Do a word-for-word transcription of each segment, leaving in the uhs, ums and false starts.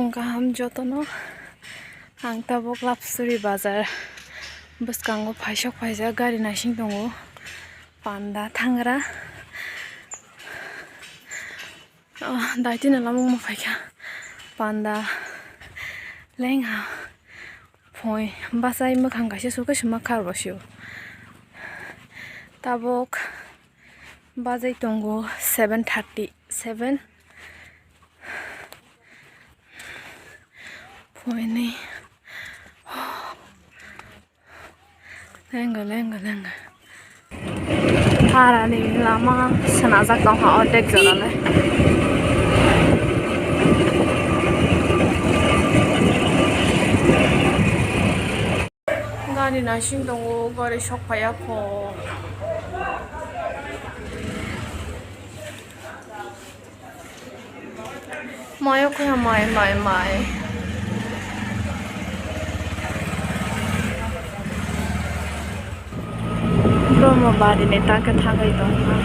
Kaham jotono, ang tabuk Lapsuri bazar bwskango phaisok phaijak, gari naising tongo, panda thangra. Ah, daitino lamung ma phaikha, panda lengha phoi bachai mwkhang kaisa sukhe sima kharbo sio. Tabuk bajai tongo seven thirty seven. Phoini. Lenga, lenga, lenga. Harani lama swnajak tongkha ordek jorale. Gari naising tongo, gari sok phaiya kho. Mai o khe mai, mai, mai. Brahma bari ni ta khe thangwi tongkha.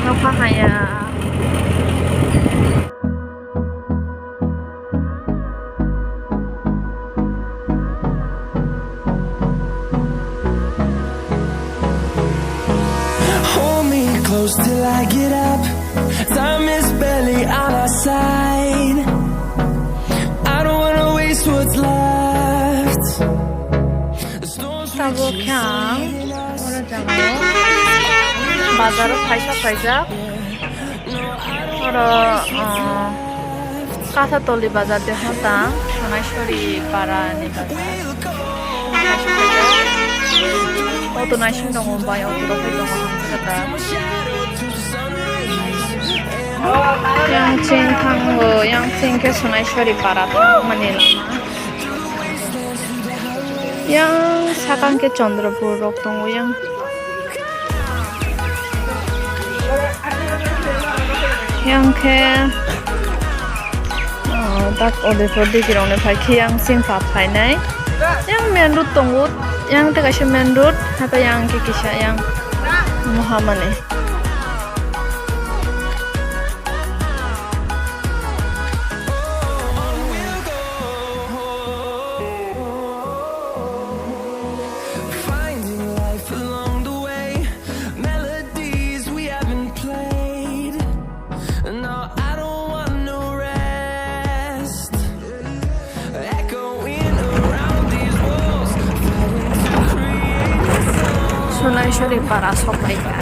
Nokha haya. Hold me close till I get up. Time is barely on our side. I don't wanna waste what's left. Tabuk khe ang oro jagao bazaro phaisa phaijak. Oro, ah, Kasatoli bazar de hota, Sonaiswari para ni bazar. Auto naising tongo bai, auto rok hai tongo hamjakata. Yang ching thango, yang ching khe Sonaiswari para tongmani lama. Yang sakang khe Chandrapur rok tongo yang. Yang khe, oh, tak Udaipur digi rok ni phai khe yang sing pha phainai. Yang main road tongo, yang tei kaisa main road, hatai yang khe kisa yang Mohamani. Finding life along the way, melodies we haven't played. No, I don't want no rest. Echoing around these walls, fighting to create a song. Sonaiswari para sokphaikha.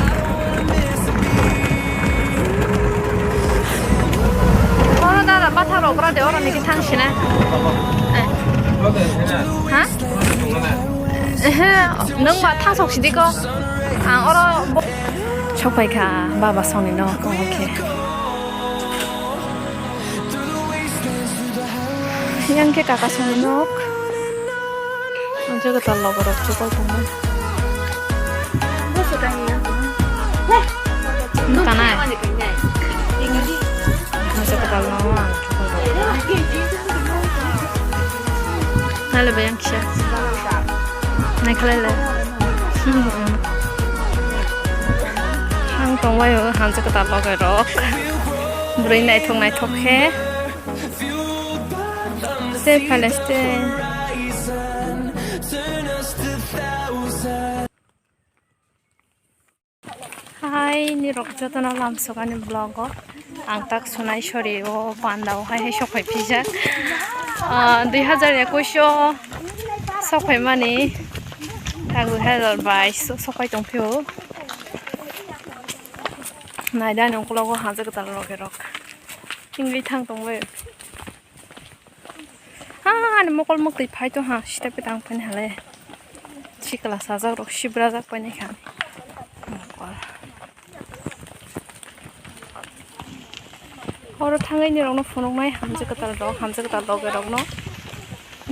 Oro dara pathar rok gra de, oro niki thang sina. Eh. Ha? Ehe, nwng ba thasok sidi ko. Ang oro bo-, sokphaikha baba songni nok, omo khe. Yang khe kaka songni nok. Ang joto tal logo rok chukol tongmani. Kanai. Ang joto tal logo ang chukol tongmani. Nale bayang kisa. Nai khalai le. Ang tongbai o, hamjak kwtal loge rok. Bwrwi naithok naithok khe. Stay phala stay. Hai, nirok jotono lamsok ani vlog o. Ang tak Sonaiswari o panda o hai hai sokhai phijak. Ah, dui hazar ekwis o sokhai mani. Tak dui hazar bais o sokhai tong phio. Naida ani ukulok o hamjak kwtal loge rok. Ingwi thang tongbai. Ha, ani mokol moktwi phai tong ha, sita pita ang phai hale. Sikla sajak rok sibra jak pai kha. Mokol. Oro thangwi ni rok no phunuk nai, hamjak kwtal rok, hamjak kwtal loge rok no.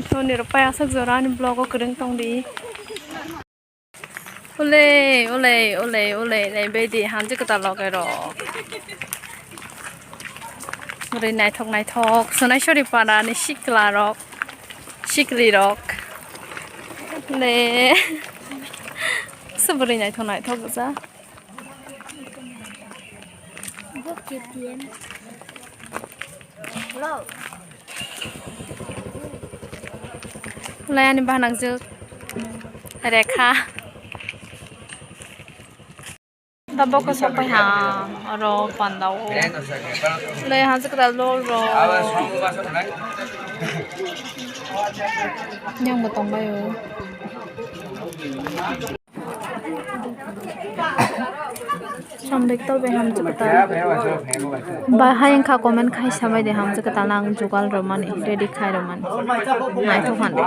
To ni rok pai aswk jora ani vlog o kwrwng tong di. Ule, ule, ule, ule, ule, bedi, hamjak kwtal loge rok. Bwrwi naithok naithok, Sonaiswri parani sikla rok, sikli rok. Le, se bwrwi naithok naithok ja. Lai ani bahanakjwk Rekha. Tabok khe sopai ha, oro pandao. Lai ha jwk da lol rok. Yang bo tongbai o. Samriktor bai hamjwk kwtal. Bahai wngkha comment khai sabai de hamjwk kwtal ang jugal rwmani, ready khai rwmani. Naithok han de.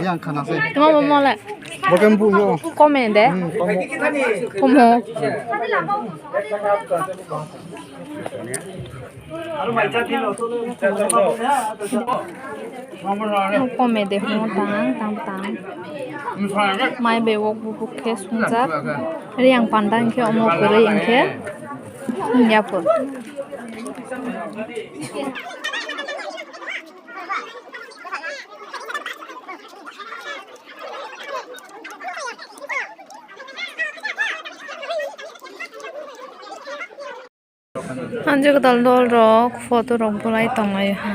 Yang khana se. Tuma bo mole. Bokem bu yo. Kome de. Hmm, komo. Komo. Kome de ho tang tang tang. Mai be wok bu bu khe sungjak. Riyang panda hingkhe omo kwrwi hingkhe yapho. Hanjak dal dol rok photo rok bolai tonglai ha.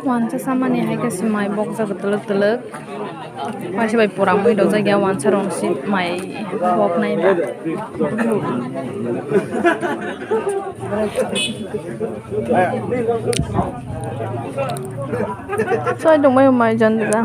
Wansa samani hai khe se mai bokjak twlwk twlwk. Waisa bai pura mui rwjak ya wansa rok se mai bok nai ba. Soi tongmai mai jan da.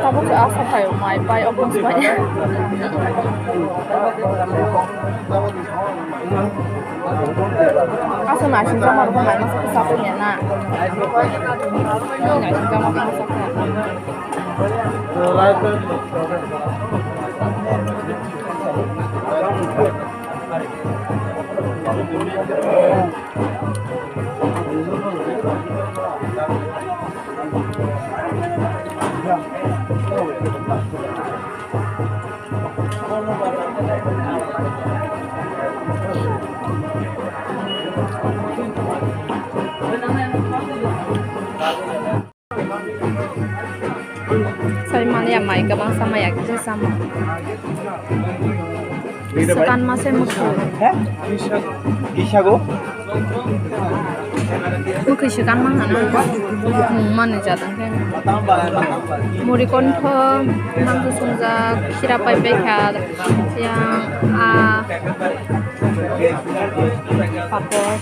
Tabuk se asa phaio mai pai obo se pai. Asa naising jama rok mai masa khe sapui ya na. Naising jama khe masa khe. Sai mani ya mai kwbangsa mai ya kisa sama. Swkan ma se mwkhwi. Isago? Mwkhwi swkan ma hana. Mung mani jadang khe. Muri kontho, mangso sungjak, khira pai pai kha, yang a papor.